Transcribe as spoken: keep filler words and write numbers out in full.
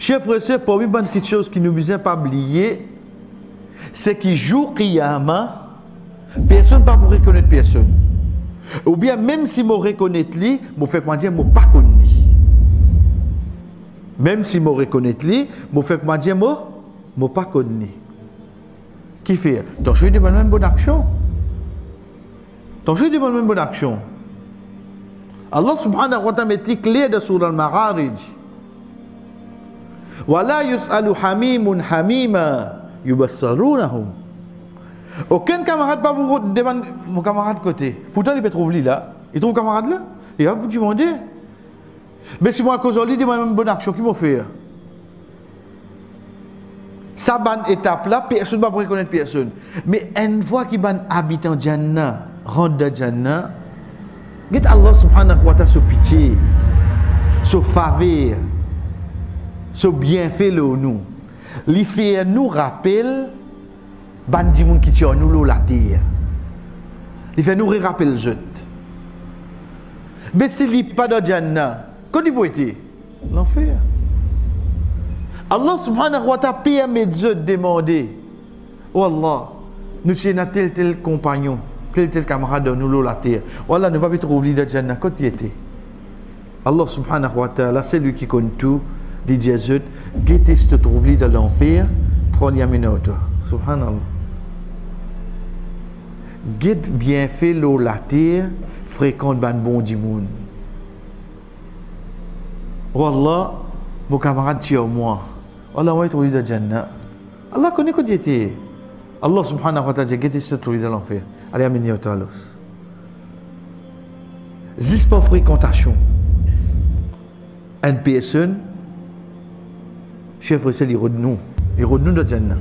Ser e ser, parmi bann kiksoz ki nou bizin pa bliye, se ki zour Kiyama, personn pa pou rekonet personn. Oubien, mem si mo rekonet li, mo fer kouma dir mo pa konn li. Mem si mo rekonet li, mo fer kouma dir mo, mo pa konn li. Kifer? Tansion li demann bann bonn aksion. Tansion li demann bann bonn aksion. Allah subhanahu wa ta'ala met li kler dan Surat Al-Ma'arij. Wala yus'alu hamimun hamima, yubassirunahum. Okenn kamarad pa pou demann mo kamarad kote. Pourtan li pe trouv li la. Li trouv kamarad la. Li pa pou dimande. Me si mo al koz ar li, demann bann bonn aksion, ki mo fer? Sa bann etap la, personn pa pou rekonet personn. Me enn fwa ki bann abitan Janna rant dan Janna, get Allah subhanahu wa ta'ala so pitie, so faver, so bienfe lor nou. Li fer nou rapel bann dimoun ki ti ar nou lor later. Li fer nou rerapel zot. Me si li pa dan Janna, kot li pou ete? Lanfer. Allah subhanahu wa ta'ala permet zot demande, "O Allah, nou ti ena tel tel konpagnon, tel tel kamarad ar nou lor later. O Allah, nou pa pe trouv li dan Janna, kot li ete?" Allah subhanahu wa ta'ala, se li ki konn tou, li dir zot, "Gete si to trouv li dan lanfer, pran li amenn ar twa." Subhanallah. Get bienfe lor later, frekant bann bon dimoun. O Allah, mo kamarad ti ar mwa. O Allah, mo trouv li dan Janna. Allah kone kot li ete. Allah subhanahu wa ta'ala dir, "Gete si to trouv li dan lanfer. Ale amenn li ar twa alos." Zis par frekantasion. Enn personn, ser e ser, li rod nou. Li rod nou dan Janna.